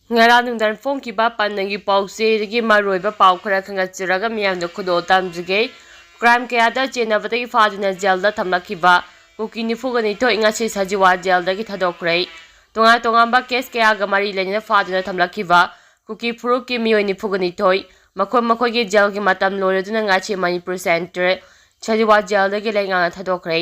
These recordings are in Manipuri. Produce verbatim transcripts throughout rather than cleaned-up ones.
ꯉꯔꯥꯡ ꯅꯨꯡꯗꯥꯡ ꯐꯣꯡꯈꯤꯕ ꯄꯥꯟꯗꯝꯒꯤ ꯄꯥꯎꯆꯦꯗꯒꯤ ꯃꯔꯨꯑꯣꯏꯕ ꯄꯥꯎ ꯈꯔ ꯈꯪꯒꯠꯆꯔꯒ ꯃꯤꯌꯥꯝꯗ ꯈꯨꯗꯣꯜ ꯇꯝꯖꯒꯦ꯫ ꯀ꯭ꯔꯥꯏꯝ ꯀꯌꯥꯗ ꯆꯦꯟꯅꯕꯗꯒꯤ ꯐꯥꯗꯨꯅ ꯖꯦꯜꯗ ꯊꯝꯂꯛꯈꯤꯕ ꯀꯨꯀꯤ ꯅꯤꯐꯨꯒ ꯅꯤꯊꯣꯏ ꯉꯁꯤ ꯁꯖꯤꯋꯥ ꯖꯦꯜꯗꯒꯤ ꯊꯥꯗꯣꯛꯈ꯭ꯔꯦ꯫ ꯇꯣꯉꯥꯟ ꯇꯣꯉꯥꯟꯕ ꯀꯦꯁ ꯀꯌꯥꯒ ꯃꯔꯤ ꯂꯩꯅꯅ ꯐꯥꯗꯨꯅ ꯊꯝꯂꯛꯈꯤꯕ ꯀꯨꯀꯤ ꯐꯨꯔꯨꯞꯀꯤ ꯃꯤꯑꯣꯏ ꯅꯤꯐꯨꯒ ꯅꯤꯊꯣꯏ ꯃꯈꯣꯏ ꯃꯈꯣꯏꯒꯤ ꯖꯦꯜꯒꯤ ꯃꯇꯝ ꯂꯣꯏꯔꯗꯨꯅ ꯉꯁꯤ ꯃꯅꯤꯄꯨꯔ ꯁꯦꯟꯇ꯭ꯔꯦꯜ ꯁꯖꯤꯋꯥ ꯖꯦꯜꯗꯒꯤ ꯂꯩꯉꯥꯛꯅ ꯊꯥꯗꯣꯛꯈ꯭ꯔꯦ꯫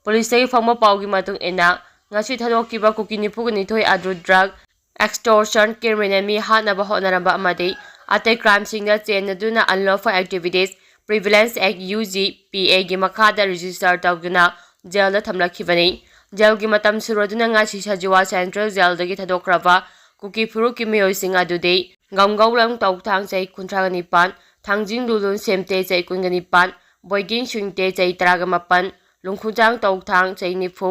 ꯄꯨꯂꯤꯁꯇꯒꯤ ꯐꯪꯕ ꯄꯥꯎꯒꯤ ꯃꯇꯨꯡ ꯏꯟꯅ, ꯉꯁꯤ ꯊꯥꯗꯣꯛꯈꯤꯕ ꯀꯨꯀꯤ ꯅꯤꯐꯨꯒ ꯅꯤꯊꯣꯏ ꯑꯗꯨ ꯗ꯭ꯔꯒ ꯑꯦꯛꯁꯇꯣꯔꯁꯟ, ꯀ꯭ꯔꯤꯃꯤꯅꯦꯜ ꯃꯤ ꯍꯥꯠꯅꯕ ꯍꯣꯠꯅꯔꯝꯕ ꯑꯃꯗꯤ ꯑꯇꯩ ꯀ꯭ꯔꯥꯏꯝꯁꯤꯡꯗ ꯆꯦꯟꯅꯗꯨꯅ Unlawful Activities Prevalence Act, U G P A ꯒꯤ ꯃꯈꯥꯗ ꯔꯦꯖꯤꯁꯇꯔ ꯇꯧꯗꯨꯅ ꯖꯦꯜꯗ ꯊꯝꯂꯛꯈꯤꯕꯅꯤ꯫ ꯖꯦꯜꯒꯤ ꯃꯇꯝ ꯁꯨꯔꯗꯨꯅ ꯉꯁꯤ ꯁꯖꯤꯋꯥ ꯁꯦꯟꯇ꯭ꯔꯦꯜ ꯖꯦꯜꯗꯒꯤ ꯊꯥꯗꯣꯛꯈ꯭ꯔꯕ ꯀꯨꯀꯤ ꯐꯨꯔꯨꯞꯀꯤ ꯃꯤꯑꯣꯏꯁꯤꯡ ꯑꯗꯨꯗꯤ ꯒꯝꯒꯧꯂꯝ ꯇꯧꯊꯥꯡ ꯆꯍꯤ ꯀꯨꯟꯊ꯭ꯔꯥꯒ ꯅꯤꯄꯥꯟ, ꯊꯥꯡꯖꯤꯡ ꯂꯨꯂꯨꯟ ꯁꯦꯝꯇꯦ ꯆꯍꯤ ꯀꯨꯟꯒ ꯅꯤꯄꯥꯟ, ꯕꯣꯏꯒꯤꯡ ꯁꯨꯏꯇꯦ ꯆꯍꯤ ꯇꯔꯥꯒ ꯃꯥꯄꯟ, ꯂꯨꯡꯈꯨꯖꯥꯡ ꯇꯧꯊꯥꯡ ꯆꯍꯤ ꯅꯤꯐꯨ,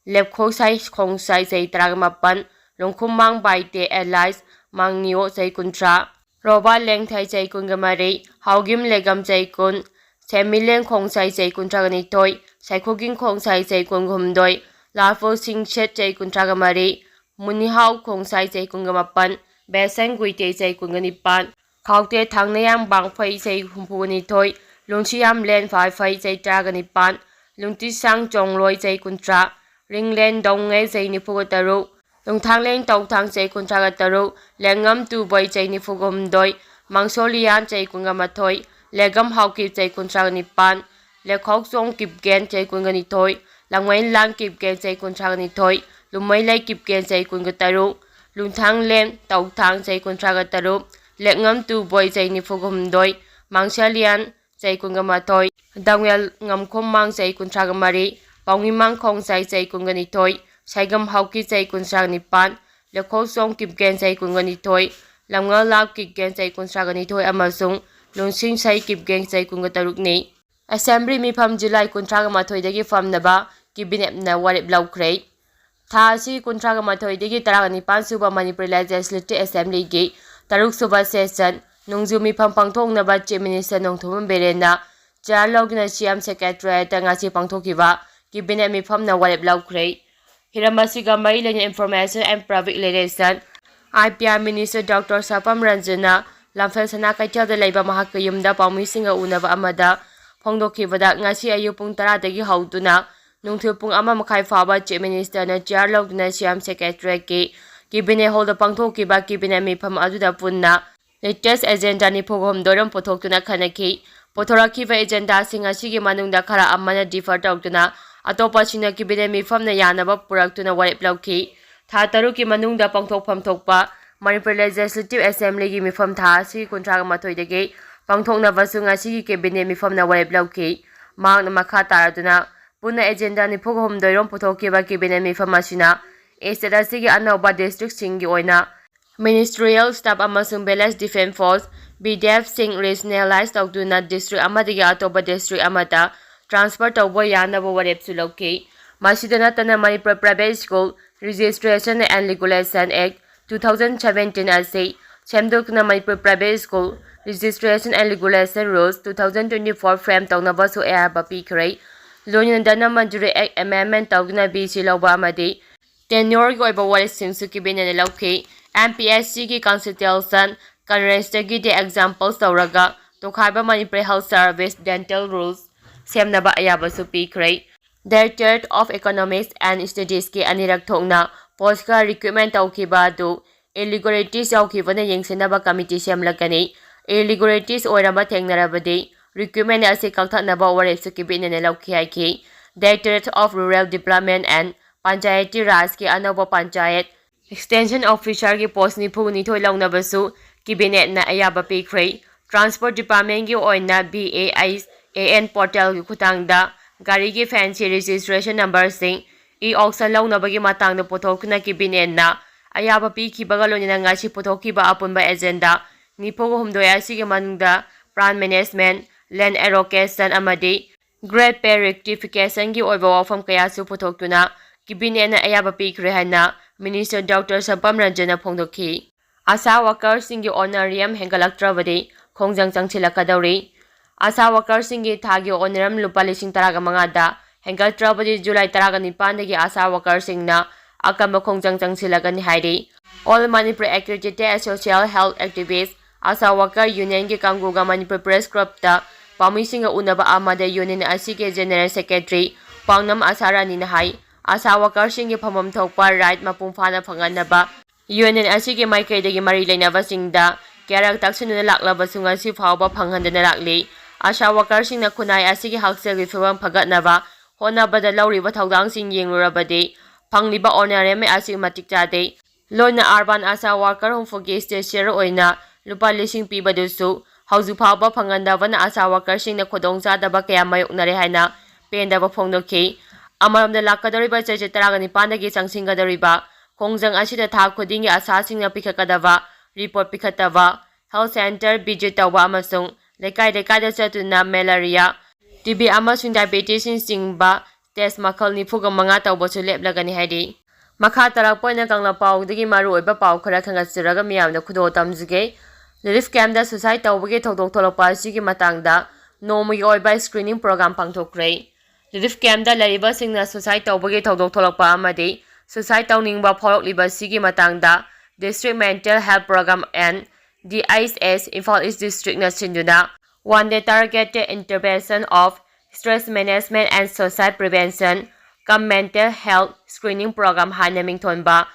ꯂꯦꯞꯈꯣꯁꯥꯏ ꯈꯣꯡꯁꯥꯏ ꯆꯍꯤ ꯇꯔꯥꯒ ꯃꯥꯄꯟ, ꯂꯣꯡꯈꯨꯝꯃꯥꯡ ꯕꯥꯏꯇꯦ ꯑꯦꯂꯥꯏꯁ ꯃꯥꯡꯅꯤꯌꯣ ꯆꯍꯤ ꯀꯨꯟꯊ꯭ꯔꯥ, ꯔꯣꯕꯥ ꯂꯦꯡꯊꯥꯏ ꯆꯍꯤ ꯀꯨꯟꯒ ꯃꯔꯤ, ꯍꯥꯎꯒꯤꯝ ꯂꯦꯒꯝ ꯆꯍꯤ ꯀꯨꯟ, ꯁꯦꯃꯤꯂꯦꯟ ꯈꯣꯡꯁꯥꯏ ꯆꯍꯤ ꯀꯨꯟꯊ꯭ꯔꯥꯒ ꯅꯤꯊꯣꯏ, ꯁꯥꯏꯈꯣꯒꯤꯡ ꯈꯣꯡꯁꯥꯏ ꯆꯍꯤ ꯀꯨꯟꯒ ꯍꯨꯝꯗꯣꯏ, ꯂꯥꯐꯣ ꯁꯤꯡ ꯁꯦꯠ ꯆꯍꯤ ꯀꯨꯟꯊ꯭ꯔꯥꯒ ꯃꯔꯤ, ꯃꯨꯅꯤꯍꯥꯎ ꯈꯣꯡꯁꯥꯏ ꯆꯍꯤ ꯀꯨꯟꯒ ꯃꯥꯄꯟ, ꯕꯦꯁꯦꯡ ꯒꯨꯏꯇꯦ ꯆꯍꯤ ꯀꯨꯟꯒ ꯅꯤꯄꯥꯟ, ꯈꯥꯎꯇꯦ ꯊꯥꯡꯅꯌꯥꯡ ꯕꯥꯡꯐꯩ ꯆꯍꯤ ꯍꯨꯝꯐꯨꯒ ꯅꯤꯊꯣꯏ, ꯂꯨꯡꯁꯤꯌꯥꯝꯂꯦꯟ ꯐꯥꯏꯐꯩ ꯆꯍꯤ ꯇꯔꯥꯒ ꯅꯤꯄꯥꯟ, ꯂꯨꯡꯇꯤꯁꯥꯡ ꯆꯣꯡꯂꯣꯏ ꯆꯍꯤ ꯀꯨꯟꯊ꯭ꯔꯥ, ꯔꯤꯡꯂꯦꯟ ꯗꯣꯡꯉꯦ ꯆꯍꯤ ꯅꯤꯐꯨꯒ ꯇꯔꯨꯛ, ꯂꯨꯡꯊꯥꯡꯂꯦꯟ ꯇꯧꯊꯥꯡ ꯆꯍꯤ ꯀꯨꯟꯊ꯭ꯔꯥꯒ ꯇꯔꯨꯛ, ꯂꯦꯡꯉꯝ ꯇꯨꯕꯣꯏ ꯆꯍꯤ ꯅꯤꯐꯨꯒ ꯍꯨꯝꯗꯣꯏ, ꯃꯥꯡꯁꯣꯂꯤꯌꯥꯟ ꯆꯍꯤ ꯀꯨꯟꯒ ꯃꯥꯊꯣꯏ, ꯂꯦꯒꯝ ꯍꯥꯎꯀꯤꯞ ꯆꯍꯤ ꯀꯨꯟꯊ꯭ꯔꯥꯒ ꯅꯤꯄꯥꯟ, ꯂꯦꯈꯥꯎꯆꯣꯡ ꯀꯤꯞꯒꯦꯟ ꯆꯍꯤ ꯀꯨꯟꯒ ꯅꯤꯊꯣꯏ, ꯂꯥꯡꯃꯩꯂꯥꯡ ꯀꯤꯞꯒꯦꯟ ꯆꯍꯤ ꯀꯨꯟꯊ꯭ꯔꯥꯒ ꯅꯤꯊꯣꯏ, ꯂꯨꯝꯃꯩꯂꯩ ꯀꯤꯞꯒꯦꯟ ꯆꯍꯤ ꯀꯨꯟꯒ ꯇꯔꯨꯛ, ꯂꯨꯡꯊꯥꯡꯂꯦꯟ ꯇꯧꯊꯥꯡ ꯆꯍꯤ ꯀꯨꯟꯊ꯭ꯔꯥꯒ ꯇꯔꯨꯛ, ꯂꯦꯛꯉꯝ ꯇꯨꯕꯣꯏ ꯆꯍꯤ ꯅꯤꯐꯨꯒ ꯍꯨꯝꯗꯣꯏ, ꯃꯥꯡꯁꯥꯂꯤꯌꯥꯟ ꯆꯍꯤ ꯀꯨꯟꯒ ꯃꯥꯊꯣꯏ, ꯗꯥꯡꯋꯦꯜ ꯉꯝꯈꯣꯝꯃꯥꯡ ꯆꯍꯤ ꯀꯨꯟꯊ꯭ꯔꯥꯒ ꯃꯔꯤ, ꯄꯥꯎꯃꯤꯃꯥꯡ ꯈꯣꯡꯁꯥꯏ ꯆꯍꯤ ꯀꯨꯟꯒ ꯅꯤꯊꯣꯏ, ꯁꯥꯏꯒꯝ ꯍꯥꯎꯀꯤ ꯆꯍꯤ ꯀꯨꯟꯊ꯭ꯔꯥꯒ ꯅꯤꯄꯥꯟ, ꯂꯦꯈꯣꯜꯁꯣꯡ ꯀꯤꯞꯒꯦꯟ ꯆꯍꯤ ꯀꯨꯟꯒ ꯅꯤꯊꯣꯏ, ꯂꯝꯉꯥꯜ ꯂꯥꯞ ꯀꯤꯞꯒꯦꯟ ꯆꯍꯤ ꯀꯨꯟꯊ꯭ꯔꯥꯒ ꯅꯤꯊꯣꯏ ꯑꯃꯁꯨꯡ ꯂꯨꯟꯁꯤꯡ ꯁꯥꯏ ꯀꯤꯞꯒꯦꯟ ꯆꯍꯤ ꯀꯨꯟꯒ ꯇꯔꯨꯛꯅꯤ꯫ ꯑꯦꯁꯦꯝꯕ꯭ꯂꯤ ꯃꯤꯐꯝ ꯖꯨꯂꯥꯏ ꯀꯨꯟꯊ꯭ꯔꯥꯒ ꯃꯥꯊꯣꯏꯗꯒꯤ ꯐꯝꯅꯕ ꯀꯦꯕꯤꯅꯦꯠꯅ ꯋꯥꯔꯦꯞ ꯂꯧꯈ꯭ꯔꯦ꯫ ꯊꯥ ꯑꯁꯤ ꯀꯨꯟꯊ꯭ꯔꯥꯒ ꯃꯥꯊꯣꯏꯗꯒꯤ ꯇꯔꯥꯒ ꯅꯤꯄꯥꯟ ꯁꯨꯕ ꯃꯅꯤꯄꯨꯔ ꯂꯦꯖꯤꯁꯂꯦꯇꯤꯚ ꯑꯦꯁꯦꯝꯕ꯭ꯂꯤꯒꯤ ꯇꯔꯨꯛ ꯁꯨꯕ ꯁꯦꯁꯟ ꯅꯣꯡꯖꯨ ꯃꯤꯐꯝ ꯄꯥꯡꯊꯣꯛꯅꯕ ꯆꯤꯐ ꯃꯤꯅꯤꯁꯇꯔ ꯅꯣꯡꯊꯣꯝꯕꯝ ꯕꯤꯔꯦꯟꯅ ꯆꯤꯌꯥꯔ ꯂꯧꯗꯨꯅ ꯁꯤ ꯑꯦꯝ ꯁꯦꯀ꯭ꯔꯦꯇꯔꯤꯌꯦꯠꯇ ꯉꯁꯤ ꯄꯥꯡꯊꯣꯛꯈꯤꯕ ꯀꯦꯕꯤꯅꯦꯠ ꯃꯤꯐꯝꯅ ꯋꯥꯔꯦꯞ ꯂꯧꯈ꯭ꯔꯦ꯫ ꯍꯤꯔꯝ ꯑꯁꯤꯒ ꯃꯔꯤ ꯂꯩꯅ information and public relation I P R Minister Doctor Sapam ꯔꯟꯖꯟꯅ ꯂꯝꯐꯦꯜ ꯁꯅꯥ ꯀꯩꯊꯦꯜꯗ ꯂꯩꯕ ꯃꯍꯥꯛꯀꯤ ꯌꯨꯝꯗ ꯄꯥꯎꯃꯤꯁꯤꯡꯒ ꯎꯅꯕ ꯑꯃꯗ ꯐꯣꯡꯗꯣꯛꯈꯤꯕꯗ, ꯉꯁꯤ ꯑꯌꯨꯛ ꯄꯨꯡ ꯇꯔꯥꯗꯒꯤ ꯍꯧꯗꯨꯅ ꯅꯨꯡꯊꯤꯜ ꯄꯨꯡ ꯑꯃ ꯃꯈꯥꯏ ꯐꯥꯎꯕ Chief Ministerꯅ chair ꯂꯧꯗꯨꯅ C M Secretariatꯀꯤ Cabinet Hallꯗ ꯄꯥꯡꯊꯣꯛꯈꯤꯕ Cabinet ꯃꯤꯐꯝ ꯑꯗꯨꯗ ꯄꯨꯟꯅ latest agenda ꯅꯤꯐꯨ ꯍꯨꯝꯗꯣꯏꯔꯣꯝ ꯄꯨꯊꯣꯛꯇꯨꯅ ꯈꯟꯅꯈꯤ꯫ ꯄꯨꯊꯣꯔꯛꯈꯤꯕ agendaꯁꯤꯡ ꯑꯁꯤꯒꯤ ꯃꯅꯨꯡꯗ ꯈꯔ ꯑꯃꯅ defer ꯇꯧꯗꯨꯅ, ꯑꯇꯣꯞꯄꯁꯤꯡꯅ Cabinet ꯃꯤꯐꯝꯅ ꯌꯥꯅꯕ ꯄꯨꯔꯛꯇꯨꯅ ꯋꯥꯔꯦꯞ ꯂꯧꯈꯤ꯫ ꯊꯥ ꯇꯔꯨꯛꯀꯤ ꯃꯅꯨꯡꯗ ꯄꯥꯡꯊꯣꯛꯐꯝ ꯊꯣꯛꯄ Manipur Legislative Assemblyꯒꯤ ꯃꯤꯐꯝ ꯊꯥ ꯑꯁꯤꯒꯤ ꯀꯨꯟꯊ꯭ꯔꯥꯒ ꯃꯥꯊꯣꯏꯗꯒꯤ ꯄꯥꯡꯊꯣꯛꯅꯕꯁꯨ ꯉꯁꯤꯒꯤ Cabinet ꯃꯤꯐꯝꯅ ꯋꯥꯔꯦꯞ ꯂꯧꯈꯤ꯫ ꯃꯍꯥꯛꯅ ꯃꯈꯥ ꯇꯥꯔꯗꯨꯅ, ꯄꯨꯟꯅ agenda ꯅꯤꯐꯨ ꯍꯨꯝꯗꯣꯏꯔꯣꯝ ꯄꯨꯊꯣꯛꯈꯤꯕ Cabinet ꯃꯤꯐꯝ ꯑꯁꯤꯅ state ꯑꯁꯤꯒꯤ ꯑꯅꯧꯕ districtꯁꯤꯡꯒꯤ ꯑꯣꯏꯅ Ministerial Staff ꯑꯃꯁꯨꯡ Village Defence Force, V D F ꯁꯤꯡ regionalize ꯇꯧꯗꯨꯅ district ꯑꯃꯗꯒꯤ ꯑꯇꯣꯞꯄ district ꯑꯃꯗ transfer ꯇꯧꯕ ꯌꯥꯅꯕ ꯋꯥꯔꯦꯞꯁꯨ ꯂꯧꯈꯤ꯫ ꯃꯁꯤꯗ ꯅꯠꯇꯅ, Manipur Private School Registration and Regulation Act two thousand seventeen ꯑꯁꯤ ꯁꯦꯝꯗꯣꯛꯇꯨꯅ Manipur Private School Registration and Regulation Rules two thousand twenty-four frame ꯇꯧꯅꯕꯁꯨ ꯑꯌꯥꯕ ꯄꯤꯈ꯭ꯔꯦ꯫ ꯂꯣꯏꯅꯅ Dhanamanjuri Act amendment ꯇꯧꯗꯨꯅ B C ꯂꯧꯕ ꯑꯃꯗꯤ tenureꯒꯤ ꯑꯣꯏꯕ ꯋꯥꯔꯦꯞꯁꯤꯡꯁꯨ Cabinetꯅ ꯂꯧꯈꯤ꯫ M P S Cꯒꯤ constitutional conferenceꯇꯒꯤꯗꯤ examples ꯇꯧꯔꯒ ꯇꯣꯈꯥꯏꯕ Manipur Health Service Dental Rules ꯁꯦꯝꯅꯕ ꯑꯌꯥꯕꯁꯨ ꯄꯤꯈ꯭ꯔꯦ꯫ Directorate of Economics and Statisticsꯀꯤ ꯑꯅꯤꯔꯛ ꯊꯣꯛꯅ postꯀ recruitment ꯇꯧꯈꯤꯕ ꯑꯗꯨ irregularities ꯌꯥꯎꯈꯤꯕꯅ ꯌꯦꯡꯁꯤꯟꯅꯕ committee ꯁꯦꯝꯂꯛꯀꯅꯤ꯫ Irregularities ꯑꯣꯏꯔꯝꯕ ꯊꯦꯡꯅꯔꯕꯗꯤ recruitment ꯑꯁꯤ ꯀꯛꯊꯠꯅꯕ ꯋꯥꯔꯦꯞꯁꯨ Cabinetꯅ ꯂꯧꯈꯤ ꯍꯥꯏꯈꯤ꯫ Directorate of Rural Development and Panchayati Rajꯀꯤ ꯑꯅꯧꯕ Panchayat Extension Officerꯒꯤ post ꯅꯤꯐꯨ ꯅꯤꯊꯣꯏ ꯂꯧꯅꯕꯁꯨ Cabinetꯅ ꯑꯌꯥꯕ ꯄꯤꯈ꯭ꯔꯦ꯫ Transport Departmentꯀꯤ ꯑꯣꯏꯅ V A I A N portalꯒꯤ ꯈꯨꯠꯊꯥꯡꯗ ꯒꯥꯔꯤꯒꯤ fancy registration numberꯁꯤꯡ e-auction ꯂꯧꯅꯕꯒꯤ ꯃꯇꯥꯡꯗ ꯄꯨꯊꯣꯛꯇꯨꯅ Cabinetꯅ ꯑꯌꯥꯕ ꯄꯤꯈꯤꯕꯒ ꯂꯣꯏꯅꯅ ꯉꯁꯤ ꯄꯨꯊꯣꯛꯈꯤꯕ ꯑꯄꯨꯟꯕ agenda ꯅꯤꯐꯨ ꯍꯨꯝꯗꯣꯏ ꯑꯁꯤꯒꯤ ꯃꯅꯨꯡꯗ plan management, land allocation ꯑꯃꯗꯤ grade pay rectificationꯒꯤ ꯑꯣꯏꯕ ꯋꯥꯐꯝ ꯀꯌꯥꯁꯨ ꯄꯨꯊꯣꯛꯇꯨꯅ Cabinetꯅ ꯑꯌꯥꯕ ꯄꯤꯈ꯭ꯔꯦ ꯍꯥꯏꯅ Minister Doctor ꯁꯄꯝ ꯔꯟꯖꯟꯅ ꯐꯣꯡꯗꯣꯛꯈꯤ꯫ ꯑꯥꯁꯥ workerꯁꯤꯡꯒꯤ honorarium ꯍꯦꯟꯒꯠꯂꯛꯇ꯭ꯔꯕꯗꯤ ꯈꯣꯡꯖꯪ ꯆꯪꯁꯤꯜꯂꯛꯀꯗꯧꯔꯤ꯫ ꯑꯥꯁꯥ workerꯁꯤꯡꯒꯤ ꯊꯥꯒꯤ honorarium ꯂꯨꯄꯥ ꯂꯤꯁꯤꯡ ꯇꯔꯥꯒ ꯃꯉꯥꯗ ꯍꯦꯟꯒꯠꯇ꯭ꯔꯕꯗꯤ ꯖꯨꯂꯥꯏ ꯇꯔꯥꯒ ꯅꯤꯄꯥꯟꯗꯒꯤ ꯑꯥꯁꯥ workerꯁꯤꯡꯅ ꯑꯀꯟꯕ ꯈꯣꯡꯖꯪ ꯆꯪꯁꯤꯜꯂꯒꯅꯤ ꯍꯥꯏꯔꯤ꯫ All Manipur Accredited Social Health Activist, ASHA Worker Unionꯒꯤ ꯀꯥꯡꯕꯨꯒ Manipur Press Clubꯇ ꯄꯥꯎꯃꯤꯁꯤꯡꯒ ꯎꯅꯕ ꯑꯃꯗ union ꯑꯁꯤꯒꯤ General Secretary ꯄꯥꯎꯅꯝ ꯑꯁꯥ ꯔꯥꯅꯤꯅ ꯍꯥꯏ, ASHA workerꯁꯤꯡꯒꯤ ꯐꯪꯐꯝ ꯊꯣꯛꯄ right ꯃꯄꯨꯡ ꯐꯥꯅ ꯐꯪꯍꯟꯅꯕ union ꯑꯁꯤꯒꯤ ꯃꯥꯏꯀꯩꯗꯒꯤ ꯃꯔꯤ ꯂꯩꯅꯕꯁꯤꯡꯗ ꯀꯌꯥꯔꯛ ꯇꯛꯁꯤꯟꯗꯨꯅ ꯂꯥꯛꯂꯕꯁꯨ ꯉꯁꯤ ꯐꯥꯎꯕ ꯐꯪꯍꯟꯗꯅ ꯂꯥꯛꯂꯤ꯫ ASHA workerꯁꯤꯡꯅ ꯈꯨꯟꯅꯥꯏ ꯑꯁꯤꯒꯤ ꯍꯛꯁꯦꯜꯒꯤ ꯐꯤꯕꯝ ꯐꯒꯠꯅꯕ ꯍꯣꯠꯅꯕꯗ ꯂꯧꯔꯤꯕ ꯊꯧꯗꯥꯡꯁꯤꯡ ꯌꯦꯡꯂꯨꯔꯕꯗꯤ ꯐꯪꯂꯤꯕ honorarium ꯑꯁꯤ ꯃꯇꯤꯛ ꯆꯥꯗꯦ꯫ ꯂꯣꯏꯅ urban ASHA worker ꯍꯨꯝꯐꯨꯒꯤ state share ꯑꯣꯏꯅ ꯂꯨꯄꯥ ꯂꯤꯁꯤꯡ ꯄꯤꯕꯗꯨꯁꯨ ꯍꯧꯖꯤꯛ ꯐꯥꯎꯕ ꯐꯪꯍꯟꯗꯕꯅ ASHA workerꯁꯤꯡꯅ ꯈꯨꯗꯣꯡꯆꯥꯗꯕ ꯀꯌꯥ ꯃꯥꯌꯣꯛꯅꯔꯦ ꯍꯥꯏꯅ ꯄꯦꯟꯗꯕ ꯐꯣꯡꯗꯣꯛꯈꯤ꯫ ꯑꯃꯔꯣꯝꯗ ꯂꯥꯛꯀꯗꯧꯔꯤꯕ ꯆꯩꯆꯠ ꯇꯔꯥꯒ ꯅꯤꯄꯥꯟꯗꯒꯤ ꯆꯪꯁꯤꯟꯒꯗꯧꯔꯤꯕ ꯈꯣꯡꯖꯪ ꯑꯁꯤꯗ ꯊꯥ ꯈꯨꯗꯤꯡꯒꯤ ASHAꯁꯤꯡꯅ ꯄꯤꯈꯠꯀꯗꯕ report ꯄꯤꯈꯠꯇꯕ, health centre visit ꯇꯧꯕ ꯑꯃꯁꯨꯡ ꯂꯩꯀꯥꯏ ꯂꯩꯀꯥꯏꯗ ꯆꯠꯇꯨꯅ malaria, TB ꯑꯃꯁꯨꯡ diabetesꯅꯆꯤꯡꯕ test ꯃꯈꯜ ꯅꯤꯐꯨꯒ ꯃꯉꯥ ꯇꯧꯕꯁꯨ ꯂꯦꯞꯂꯒꯅꯤ ꯍꯥꯏꯔꯤ꯫ ꯃꯈꯥ ꯇꯥꯔꯛꯄ ꯑꯣꯏꯅ ꯀꯪꯂꯥ ꯄꯥꯎꯗꯒꯤ ꯃꯔꯨꯑꯣꯏꯕ ꯄꯥꯎ ꯈꯔ ꯈꯟꯒꯠꯆꯔꯒ ꯃꯤꯌꯥꯝꯗ ꯈꯨꯗꯣꯜ ꯇꯝꯖꯒꯦ꯫ Relief campꯇ suicide ꯇꯧꯕꯒꯤ ꯊꯧꯗꯣꯛ ꯊꯣꯛꯂꯛꯄ ꯑꯁꯤꯒꯤ ꯃꯇꯥꯡꯗ ꯅꯣꯡꯃꯒꯤ ꯑꯣꯏꯕ screening program ꯄꯥꯡꯊꯣꯛꯈ꯭ꯔꯦ꯫ Relief campꯇ ꯂꯩꯔꯤꯕꯁꯤꯡꯅ suicide ꯇꯧꯕꯒꯤ ꯊꯧꯗꯣꯛ ꯊꯣꯛꯂꯛꯄ ꯑꯃꯗꯤ suicide ꯇꯧꯅꯤꯡꯕ ꯐꯥꯎꯔꯛꯂꯤꯕꯁꯤꯒꯤ ꯃꯇꯥꯡꯗ District Mental Health Program and DHS Imphal East Districtꯅ ꯁꯤꯟꯗꯨꯅ One Day Targeted Intervention of Stress Management and Suicide Prevention cum Mental Health Screening Program ꯍꯥꯏꯅ ꯃꯤꯡꯊꯣꯟꯕ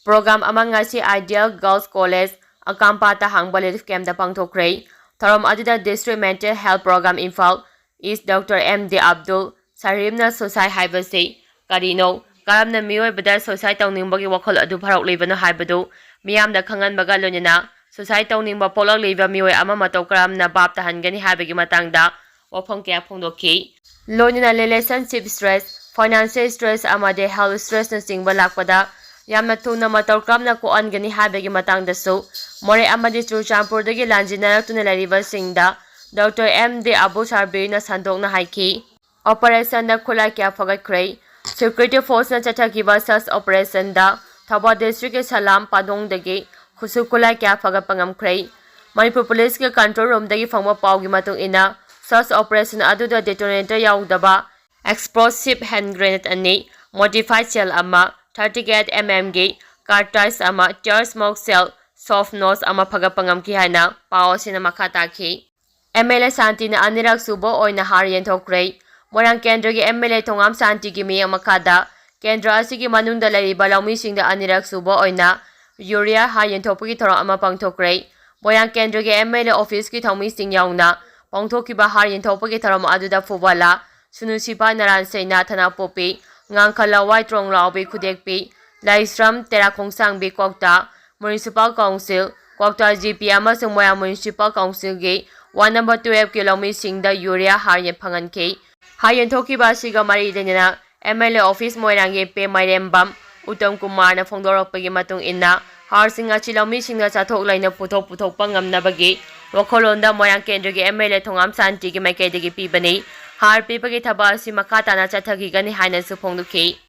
program ꯑꯃ ꯉꯁꯤ Ideal Girls College ꯑꯀꯥꯝꯄꯥꯠꯇ ꯍꯥꯡꯕ relief campꯇ ꯄꯥꯡꯊꯣꯛꯈ꯭ꯔꯦ꯫ ꯊꯧꯔꯝ ꯑꯗꯨꯗ District Mental Health Program Imphal East Doctor M D Abdul Sarimꯅ suicide ꯍꯥꯏꯕꯁꯤ ꯀꯔꯤꯅꯣ, ꯀꯔꯝꯅ ꯃꯤꯑꯣꯏꯕꯗ suicide ꯇꯧꯅꯤꯡꯕꯒꯤ ꯋꯥꯈꯜ ꯑꯗꯨ ꯐꯥꯎꯔꯛꯂꯤꯕꯅꯣ ꯍꯥꯏꯕꯗꯨ ꯃꯤꯌꯥꯝꯗ ꯈꯪꯍꯟꯕꯒ ꯂꯣꯏꯅꯅ suicide ꯇꯧꯅꯤꯡꯕ ꯄꯣꯛꯂꯛꯂꯤꯕ ꯃꯤꯑꯣꯏ ꯑꯃ ꯃꯇꯧ ꯀꯔꯝꯅ ꯚꯥꯞ ꯇꯥꯍꯟꯒꯅꯤ ꯍꯥꯏꯕꯒꯤ ꯃꯇꯥꯡꯗ ꯋꯥꯐꯝ ꯀꯌꯥ ꯐꯣꯡꯗꯣꯛꯈꯤ꯫ ꯂꯣꯏꯅꯅ relationship stress, financial stress ꯑꯃꯗꯤ health stressꯅꯆꯤꯡꯕ ꯂꯥꯛꯄꯗ ꯌꯥꯝꯅ ꯊꯨꯅ ꯃꯇꯧ ꯀꯔꯝꯅ ꯀꯣꯛꯍꯟꯒꯅꯤ ꯍꯥꯏꯕꯒꯤ ꯃꯇꯥꯡꯗꯁꯨ ꯃꯣꯔꯦ ꯑꯃꯗꯤ ꯆꯨꯔꯆꯥꯟꯄꯨꯔꯗꯒꯤ ꯂꯥꯟꯖꯤꯟꯅꯔꯛꯇꯨꯅ ꯂꯩꯔꯤꯕꯁꯤꯡꯗ Doctor M D Abdul Sabirꯅ ꯁꯟꯗꯣꯛꯅ ꯍꯥꯏꯈꯤ꯫ Operationꯗ ꯈꯨꯠꯂꯥꯏ ꯀꯌꯥ ꯐꯒꯠꯈ꯭ꯔꯦ꯫ Security forceꯅ ꯆꯠꯊꯈꯤꯕ search operationꯗ ꯊꯧꯕꯥꯜ districtꯀꯤ ꯁꯂꯥꯝ ꯄꯥꯗꯣꯡꯗꯒꯤ ꯈꯨꯠꯁꯨ ꯈꯨꯠꯂꯥꯏ ꯀꯌꯥ ꯐꯒꯠꯄ ꯉꯝꯈ꯭ꯔꯦ꯫ ꯃꯅꯤꯄꯨꯔ policeꯀꯤ control roomꯗꯒꯤ ꯐꯪꯕ ꯄꯥꯎꯒꯤ ꯃꯇꯨꯡ ꯏꯟꯅ, search operation ꯑꯗꯨꯗ detonator ꯌꯥꯎꯗꯕ explosive hand grenade ꯑꯅꯤ, modified shell ꯑꯃ, thirty eight mmꯒꯤ cartridge ꯑꯃ, charge mouth shell, soft notch ꯑꯃ ꯐꯒꯠꯄ ꯉꯝꯈꯤ ꯍꯥꯏꯅ ꯄꯥꯎ ꯑꯁꯤꯅ ꯃꯈꯥ ꯇꯥꯈꯤ꯫ ꯑꯦꯝ ꯑꯦꯜ ꯑꯦ ꯁꯥꯟꯇꯤꯅ ꯑꯅꯤꯔꯛ ꯁꯨꯕ ꯑꯣꯏꯅ ꯍꯥꯔ ꯌꯦꯟꯊꯣꯛꯈ꯭ꯔꯦ꯫ ꯃꯣꯏꯔꯥꯡ ꯀꯦꯟꯗ꯭ꯔꯒꯤ ꯑꯦꯝ ꯑꯦꯜ ꯑꯦ ꯊꯣꯉꯥꯝ ꯁꯥꯟꯇꯤꯒꯤ ꯃꯤꯠꯌꯦꯡ ꯃꯈꯥꯗ ꯀꯦꯟꯗ꯭ꯔ ꯑꯁꯤꯒꯤ ꯃꯅꯨꯡꯗ ꯂꯩꯔꯤꯕ ꯂꯧꯃꯤꯁꯤꯡꯗ ꯑꯅꯤꯔꯛ ꯁꯨꯕ ꯑꯣꯏꯅ ꯌꯨꯔꯤꯌꯥ ꯍꯥꯔ ꯌꯦꯟꯊꯣꯛꯄꯒꯤ ꯊꯧꯔꯝ ꯑꯃ ꯄꯥꯡꯊꯣꯛꯈ꯭ꯔꯦ꯫ ꯃꯣꯏꯔꯥꯡ ꯀꯦꯟꯗ꯭ꯔꯒꯤ ꯑꯦꯝ ꯑꯦꯜ ꯑꯦ ꯑꯣꯐꯤꯁꯀꯤ ꯊꯧꯃꯤꯁꯤꯡ ꯌꯥꯎꯅ ꯄꯥꯡꯊꯣꯛꯈꯤꯕ ꯍꯥꯔ ꯌꯦꯟꯊꯣꯛꯄꯒꯤ ꯊꯧꯔꯝ ꯑꯗꯨꯗ ꯐꯨꯕꯥꯂꯥ, ꯁꯨꯅꯨ ꯁꯤꯄꯥ ꯅꯔꯥꯟ ꯁꯩꯅꯥ ꯊꯅꯥꯄꯣꯛꯄꯤ, ꯉꯥꯡꯈ ꯂꯋꯥꯏ ꯇ꯭ꯔꯣꯡ ꯂꯥꯎꯕꯤ ꯈꯨꯗꯦꯛꯄꯤ, ꯂꯥꯏꯁ꯭ꯔꯝ ꯇꯦꯔꯥ ꯈꯣꯡꯁꯥꯡꯕꯤ ꯀ꯭ꯋꯥꯛꯇꯥ ꯃ꯭ꯌꯨꯅꯤꯁꯤꯄꯥꯜ ꯀꯥꯎꯟꯁꯤꯜ, ꯀ꯭ꯋꯥꯛꯇꯥ ꯖꯤ ꯄꯤ ꯑꯃꯁꯨꯡ ꯃꯣꯏꯔꯥꯡ ꯃ꯭ꯌꯨꯅꯤꯁꯤꯄꯥꯜ ꯀꯥꯎꯟꯁꯤꯜꯒꯤ ꯋꯥꯔꯗ ꯅꯝꯕꯔ ꯇꯨꯌꯦꯜꯐꯀꯤ ꯂꯧꯃꯤꯁꯤꯡꯗ ꯌꯨꯔꯤꯌꯥ ꯍꯥꯔ ꯐꯪꯍꯟꯈꯤ꯫ ꯍꯥꯔ ꯌꯦꯟꯊꯣꯛꯈꯤꯕ ꯑꯁꯤꯒ ꯃꯔꯤ ꯂꯩꯅꯅ ꯑꯦꯝ ꯑꯦꯜ ꯑꯦ ꯑꯣꯐꯤꯁ ꯃꯣꯏꯔꯥꯡꯒꯤ ꯄꯦ ꯃꯥꯏꯔꯦꯝꯕꯝ ꯎꯇꯝ ꯀꯨꯃꯥꯔꯅ ꯐꯣꯡꯗꯣꯔꯛꯄꯒꯤ ꯃꯇꯨꯡ ꯏꯟꯅ, ꯍꯥꯔꯁꯤꯡ ꯑꯁꯤ ꯂꯧꯃꯤꯁꯤꯡꯅ ꯆꯥꯊꯣꯛ ꯂꯩꯅ ꯄꯨꯊꯣꯛ ꯄꯨꯊꯣꯛꯄ ꯉꯝꯅꯕꯒꯤ ꯋꯥꯈꯜꯂꯣꯟꯗ ꯃꯣꯏꯔꯥꯡ ꯀꯦꯟꯗ꯭ꯔꯒꯤ ꯑꯦꯝ ꯑꯦꯜ ꯑꯦ ꯊꯣꯉꯥꯝ ꯁꯥꯟꯇꯤꯒꯤ ꯃꯥꯏꯀꯩꯗꯒꯤ ꯄꯤꯕꯅꯤ꯫ ꯍꯥꯔ ꯄꯤꯕꯒꯤ ꯊꯕꯛ ꯑꯁꯤ ꯃꯈꯥ ꯇꯥꯅ ꯆꯠꯊꯈꯤꯒꯅꯤ ꯍꯥꯏꯅꯁꯨ ꯐꯣꯡꯗꯣꯛꯈꯤ꯫